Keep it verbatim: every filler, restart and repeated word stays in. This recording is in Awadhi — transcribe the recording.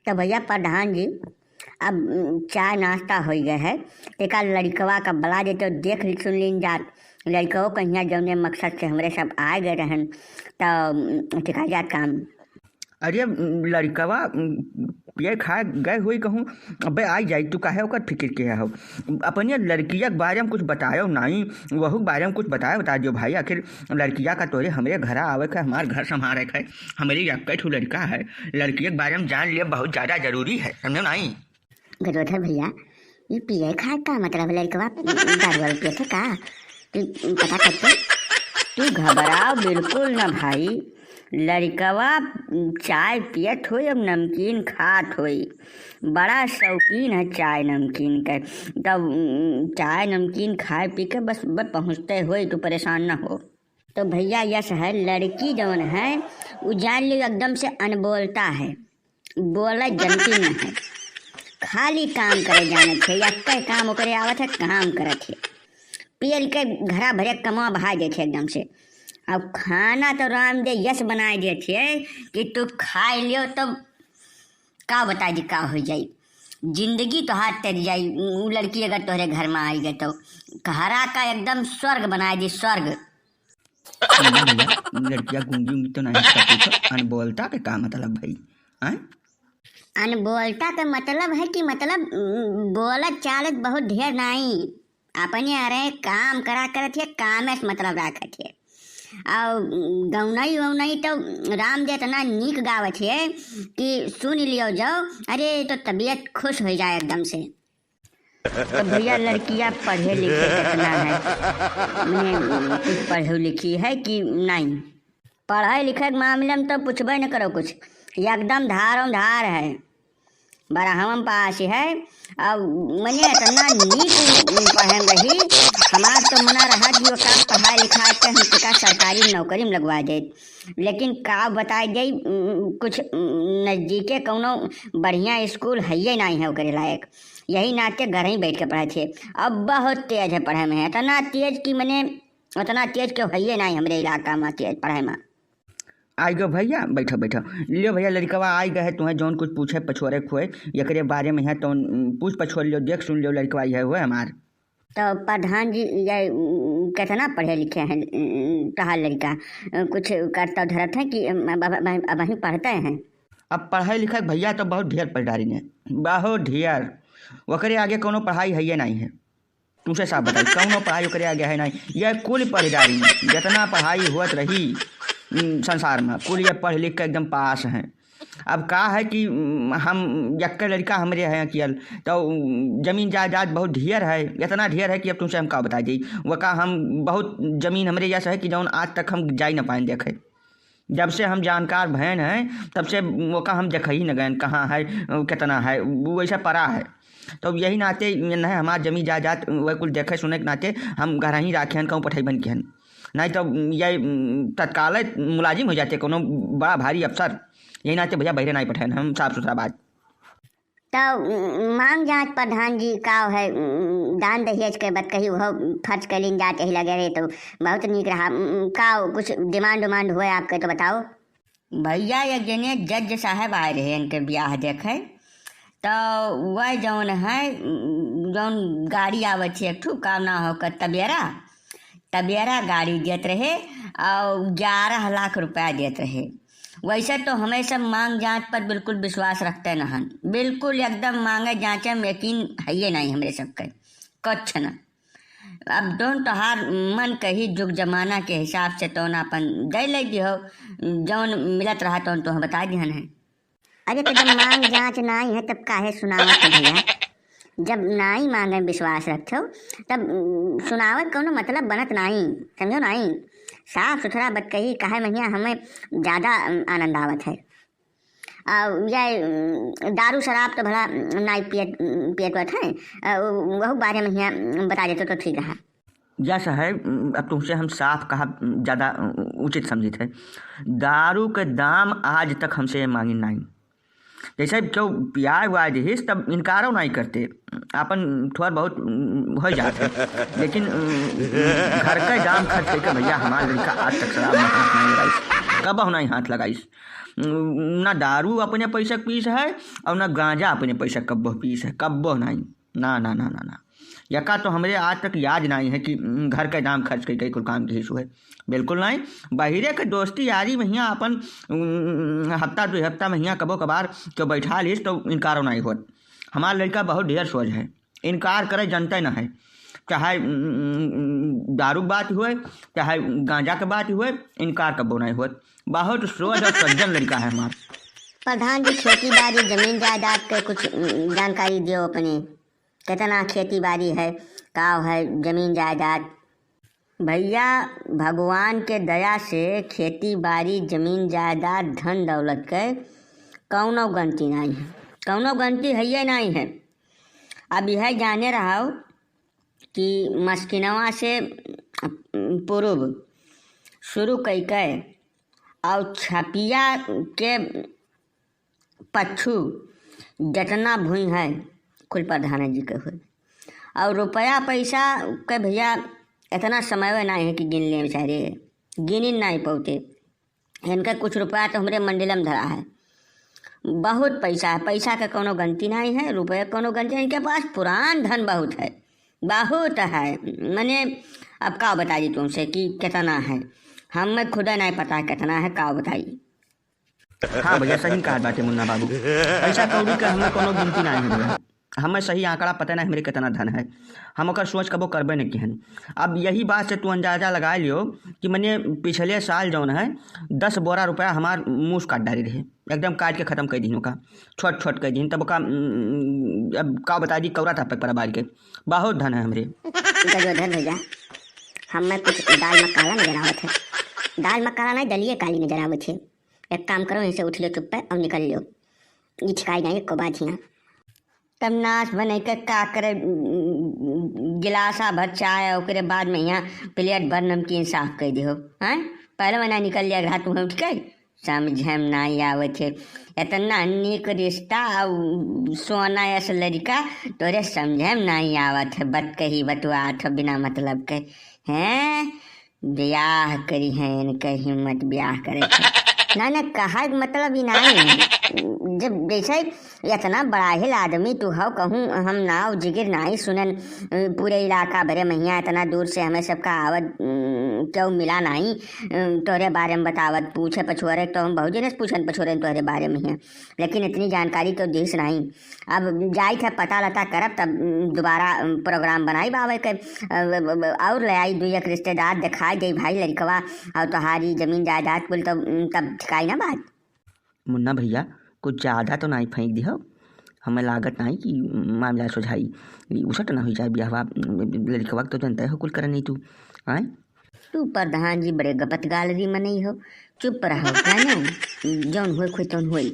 तो भैया प्रधान जी, अब, उम, चाय नाश्ता होइ गए है, तेका लड़िकवा का बुला देते, देख ली, सुन लीन जात। लड़िकवो कहिया जौने मकसद से हमरे सब आए गए रहन, तो, उम, टिका जात काम। अरे, उम, लड़िकवा, उम, पिए खाए गए होई कहूँ, अबे आई जाई, तू काहे ओकर फिकिर किहे हो? अपने लड़किया के बारे में कुछ बतायो नाई, वहू के बारे में कुछ बताए, बता दियो भाई। आखिर लड़किया का तोरे हमरे घरा आवे के, हमार घर संभारे के, हमरे एक्के ठो लड़िका है, लड़किया के बारे में जान लिए बहुत ज्यादा जरूरी है, समझो नाई? गजोधर भैया, ये पिए खाए का मतलब, लड़िकवा दारू वारू पिए थे का? तू पता करते। तू घबराओ बिल्कुल ना भाई, लड़िकवा चाय पियत होई, अब नमकीन खात होई, बड़ा शौकीन है चाय नमकीन के। तब, उम, चाय नमकीन खाए पी के बस, बस पहुँचते होई, तू परेशान ना हो। तो भैया यस है, लड़की जौन है, उ जान लियो एकदम से अनबोलता है, बोले जनती न है, खाली काम करे जाने थे, एक्के काम ओकरे आवत है, काम करत है, पियल के घरा भरे कमवा बहा देत है एकदम से। अब खाना तो राम दे यस बनाए देत है कि तू खाए लियो, तब का बताई जी का हो जाई, जिंदगी तोहार तर जाई। उ लड़की अगर तोहरे घर में आई गए तो घरा का एकदम स्वर्ग बनाए दी, स्वर्ग। सुनो भैया, लड़किया गूंगी उंगी तो नहीं, सब कुछ अनबोलता के का मतलब भाई? हैं? अनबोलता के मतलब है कि मतलब, उम, बोलत चालत बहुत ढेर नाई, अपने अरे काम करा करत है, कामे से मतलब राखत है। और गौनई वौनई तो राम दे इतना नीक गावत है कि सुन लियो जाओ, अरे तो तबीयत खुश हो जाए एकदम से। तो भैया लड़किया पढ़े लिखे कितना है, मने कुछ पढ़े लिखी है कि नहीं? पढ़ाई लिखाई के मामले में तो पूछबे न करो कुछ, एकदम धारों धार है, बारहवाँ में पास है। अब मने इतना नीक पढ़े में रही, हमार तो मना रहा कि ओका पढ़ाई लिखाई के हम तेका सरकारी नौकरी में लगवा दे, लेकिन का बताई जाई, उम, कुछ, उम, नजदीके कौनो बढ़िया स्कूल हइये नाई है ओकरे लायक, यही नाते घर ही बैठ के पढ़े थे। अब बहुत तेज है पढ़े में, इतना तेज कि मने उतना तेज केहू हइये नाई हमरे इलाका में तेज पढ़े में। आई गो भैया, बैठो, बैठो। लियो भैया, लड़िकवा आई गए है, तुम्हें जौन कुछ पूछे पछोरे खोए, एकरे बारे में है तो, उम, पूछ पछोर लियो, देख सुन लियो, लड़िकवा यह हुए हमार। तो प्रधान जी, ये, उम, कितना पढ़े लिखे हैं, उम, तोहार लड़िका? अ, कुछ करता धरत है कि, अम, अब, अब, अब, अबहीं पढ़ते हैं? अब पढ़े लिखे भैया तो बहुत ढेर पढ़ डारी ने, बहुत ढेर। ओकरे आगे कौनो पढ़ाई हइये नाई है। तुमसे साफ बताई, कौनो पढ़ाई ओकरे आगे है नाई। यह कुल पढ़ डारी, जितना पढ़ाई होत रही, उम, संसार में, कुल ये पढ़ लिख के एकदम पास हैं। अब का है कि, उम, हम, यक्के लड़िका हमरे हैं अकियल, तो, उम, जमीन जायदाद बहुत ढेर है, इतना ढेर है कि अब तुमसे हम का बताई जाई। वका हम बहुत जमीन हमरे यस है कि जौन आज तक हम जाई न पाएन देखे। जब से हम जानकार भएन हैं, तब से ओका हम देखा ही न गएन, कहाँ है, कितना है, वो वैसे परा है। तो यही नाते ये न है, हमार जमीन जायदाद वह कुल देखे सुने के नाते हम घर ही राखे हन, कहूँ पठैबन किहन। नहीं तो ये तत्काल मुलाजिम हो जाते, कोनो बड़ा भारी अफसर। यही नाते भैया बहरे नहीं पठैन हम, साफ सुथरा बात। तो, उम, मांग जांच प्रधान जी का है, उम, दान दहेज के बतकही उहो फर्ज कैलिन जात यही लगे रहे तो बहुत नीक रहा। उम, का कुछ demand उमांड हुए आपके तो बताओ। भैया, एक जने जज साहब आए रहे इनके ब्याह देखे, तो वह जौन है, उम, जौन गाड़ी आवत है एक ठू, का ना होकर तबेरा, तबेरा गाड़ी देत रहे और ग्यारह लाख रुपया देत रहे। वैसे तो हमें सब मांग जांच पर बिल्कुल विश्वास रखते न हन, बिल्कुल एकदम मांगे जांचे में यकीन हइये नहीं हमरे सबके, कुछ न। अब जौन तोहार मन कही जुग जमाना के हिसाब से तौन अपन दे ले दिहो, जौन मिलत रहा तौन तोह बता दिहन है। अरे तो जब मांग जांच नाई है तब काहे सुनावत हो भैया? जब नाई मांगे विश्वास रखो तब, उम, सुनावत कौनो मतलब बनत नाई, समझो नाई। साफ सुथरा बतकही काहे महिया हमें ज्यादा, उम, आनंद आवत है। आ, ये, उम, दारू शराब तो भला, उम, नाई पियत, उम, पियत वत है, आ, उ-, वहु बारे महिया, उम, बता देते तो ठीक रहा। यस है, अब तुमसे हम साफ कहा ज्यादा उचित समझित है। दारू के दाम आज तक हमसे मांगी नाई। जैसे केहू पियाए हुआ दिहिस तब इनकारो नाई करते, आपन थोड़ा बहुत हो जात है, लेकिन घर के दाम खर्च करके भैया हमार लड़िका आज तक शराब में हाथ नाई लगाइस। कबहुँ नाहीं हाथ लगाइस। ना दारू अपने पैसा क पीस है और ना गांजा अपने पैसा क कब्बो पीस है, कब्बो नाहीं। ना, ना, ना, ना, ना। यका तो हमरे आज तक याद नाहीं है कि, उम, घर के दाम खर्च कइ कइ कुल काम किहिस हुए। बिल्कुल नाहीं। बहिरे के दोस्ती यारी में हियाँ अपन, उम, हफ्ता दुइ हफ्ता में हियाँ कबो कबार केउ बैठा लिस तो इनकारो नाहीं होत। हमार लड़िका बहुत ढेर सोझ है, इनकार करे जनते न है। चाहे, उम, दारू के बात हुए, चाहे गांजा के बात हुए, इनकार कब्बो नाहीं होत। बहुत सोझ और सज्जन लड़िका है हमार। प्रधान जी, खेती बाड़ी, जमीन जायदाद के कुछ, उम, जानकारी दियो अपने। कितना खेती बाड़ी है, का है जमीन जायदाद? भइया, भगवान के दया से खेती बाड़ी, जमीन जायदाद, धन दौलत के कौनो गनती नाहीं है, कौनो गनती हइये नाहीं है। अब यह जाने रहो कि मस्किनवा से पूर्व शुरू कइ के और छपिया के पच्छू जतना भुइँ है, कुल प्रधान जी के होई। और रुपया पैसा के भइया, इतना समय नाहीं है कि गिन ले बेचारे, गिन ही नाहीं पउते। इनके कुछ रुपया तो हमरे मंडिलम धरा है, बहुत पैसा है, पैसा के कौनो गनती नाहीं है, रुपया के कौनो गनती नाहीं। इनके पास पुरान धन बहुत है, बहुत है। मने, अब का बताई तुमसे कि कितना है, हमें खुदे नाहीं पता है कितना है, का बताई। हाँ भइया, सही कहत बाटे मुन्ना बाबू। पैसा कौड़ी के हमें कौनो गिनती नाहीं है भइया। हमें सही आंकड़ा पता नाहीं हमरे कितना धन है। हम ओकर सोच कबो करबे नहीं किहन। अब यही बात से तू अंदाजा लगा लियो कि मने पिछले साल जौन है, दस बोरा रुपया हमार मूस काट डारी रहे, एकदम काट के खतम कइ दिहिन ओका, छोट छोट कइ दिहिन। तब ओका, उम, अब का बताई, कौरा था पे पर बार के। बहुत धन है हमरे। गजोधर भइया, हमें कुछ दाल में काला नजर आवत है। दाल में काला नाहीं, दलिये काली नजर आवत है। एक काम करो, यहीं से उठ लियो चुप्पे और निकल लियो। ई ठिकाई नाहीं एको बात हियाँ। तब नास बने के का करे, गिलासा भर चाय, ओकरे बाद में हियाँ प्लेट भर नमकीन साफ कइ दिहो, हैं? पहले मना निकल लिया रहा तू उठ के, समझे में नाहीं आवत है। इतना नीक रिश्ता, अउ सोना अस लड़िका, तोरे समझे में नाहीं आवत है, बतकही बतुआत हो बिना मतलब के, हैं? ब्याह करिहैं, इनके हिम्मत ब्याह करे के। ना, ना, कहा के मतलब ई नाहीं है। जब जैसे इतना बड़ाहिल आदमी तू हौ, कहूँ हम नाव जिगिर नाहीं सुनन, पूरे इलाका भरे महिया इतना दूर से हमें सबका आवत, उम, केउ मिला नाहीं, उम, तोहरे बारे में बतावत, पूछे पछोरे, तो हम बहुत जने से पूछन पछोरे तोहरे बारे में हियाँ, लेकिन इतनी जानकारी केउ दिहिस नाहीं। अब जाइत है, पता लता करब, तब, उम, दोबारा, उम, program बनाइब आवे के, अ, ब-, ब-, ब-, और ले आई दुइ एक रिश्तेदार, देखाई देई भाई लड़िकवा, और तोहारी जमीन जायदाद कुल, तब, उम, तब ठिकाई ना बात। मुन्ना भइया, कुछ ज्यादा तो नाहीं फेंक दिहो, हमें लागत नाहीं कि मामला सुझाई, ई उसट ना हुई जाए बियाहवा, लड़िकवा के तो जनते हो कुल करनी तू, आय? तू प्रधान जी बड़े गपत गालरी मनई हो, चुप रहो, जानो? जौन होई, खोई तौन होई।